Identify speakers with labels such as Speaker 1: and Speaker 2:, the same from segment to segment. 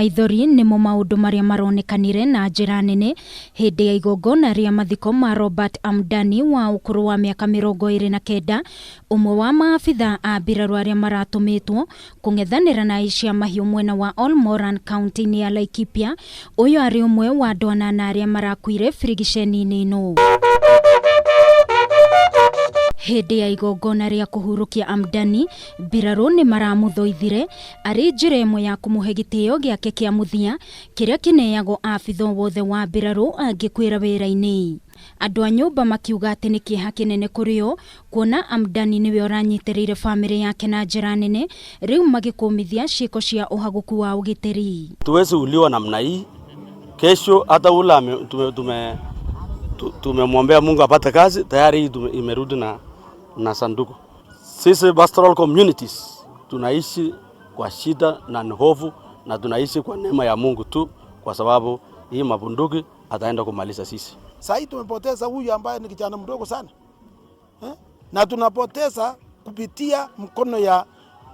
Speaker 1: Maithori nĩmo maũndũ marĩa maronekanire na njĩra nene hĩndĩ ya igongona rĩa mathiko ma Robert Amdani wa ũkũrũ wa mĩaka 29, ũmwe wa maabitha a mbirarũ arĩa maratũmĩtwo kũng'ethanĩra na aici a mahiũ mwena wa Olmoran kaunti-inĩ ya Laikipia. Ũyũ arĩ ũmwe wa andũ anana arĩa marakuire birigiceni-inĩ ĩno. Hĩndĩ ya igongona rĩa kũhurũkia Amdani, mbirarũ nĩ maramũthoithire arĩ njĩra ĩmwe ya kũmũhe gĩtĩo gĩake kĩa mũthia kĩrĩa kĩneagwo abitha wothe wa mbirarũ angĩkuĩra wĩra-inĩ. Andũ a nyũmba makiuga atĩ nĩ kĩeha kĩnene kũrĩ o kuona Amdani nĩwe ũranyitĩrĩire bamĩrĩ yake na njĩra nene, rĩu magĩkũmithia ciĩko cia ũhagũku wa ũgitĩri.
Speaker 2: Tuwezi uliwa namna hii kesho, hata ule tumemwombea Mungu apate kazi tayari hii imerudi na sanduku. Sisi pastoral communities tunaishi kwa shida na ni hofu na tunaishi kwa neema ya Mungu tu, kwa sababu hii mabunduki ataenda kumaliza sisi.
Speaker 3: Sasa hii tumepoteza huyu ambaye ni kijana mdogo sana eh? Na tunapoteza kupitia mkono ya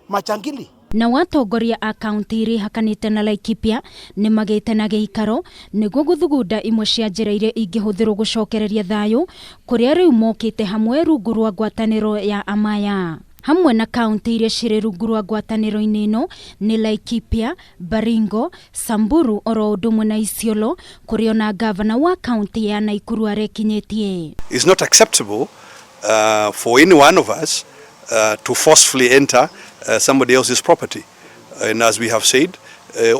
Speaker 3: machangili.
Speaker 1: Na watongoria a kaunti iria ihakanĩte na Laikipia nĩ magĩte na gĩikaro nĩguo gũthugunda imwe cia njĩra iria ingĩhũthĩrwo gũcokereria thayũ kũrĩa rĩu mokĩte hamwe rungu rwa ngwatanĩro ya Amaya. Hamwe na kaunti iria cirĩ rungu rwa ngwatanĩro-inĩ ĩno nĩ Laikipia, Baringo, Samburu oro ũndũ ũmwe na Isiolo, kũrĩa ona gavana wa kaunti ya Naikuru arekinyĩtie.
Speaker 4: It's not acceptable for any one of us to forcefully enter somebody else's property. And as we have said,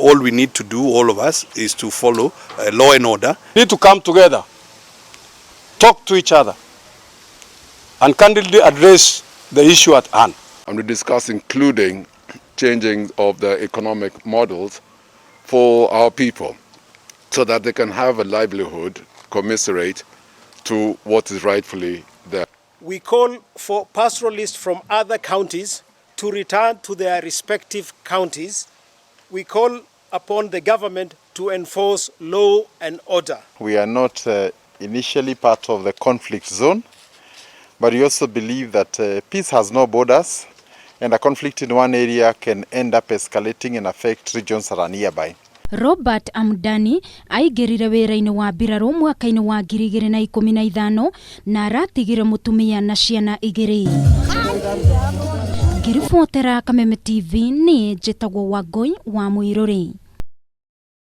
Speaker 4: all we need to do, all of us, is to follow law and order.
Speaker 5: We need to come together, talk to each other, and candidly address the issue at hand.
Speaker 6: And we discuss including changing of the economic models for our people so that they can have a livelihood commensurate to what is rightfully there.
Speaker 7: We call for pastoralists from other counties to return to their respective counties. We call upon the government to enforce law and order.
Speaker 8: We are not initially part of the conflict zone, but we also believe that peace has no borders, and a conflict in one area can end up escalating and affect regions that are nearby.
Speaker 1: Robert Amdani aingĩrire wĩra-inĩ wa mbirarũ mwaka-inĩ wa 2015 na aratigire mũtumia na ciana igĩrĩ. Ngĩribotera Kameme TV, nĩ njĩtagwo Wangũi wa Mũirũrĩ.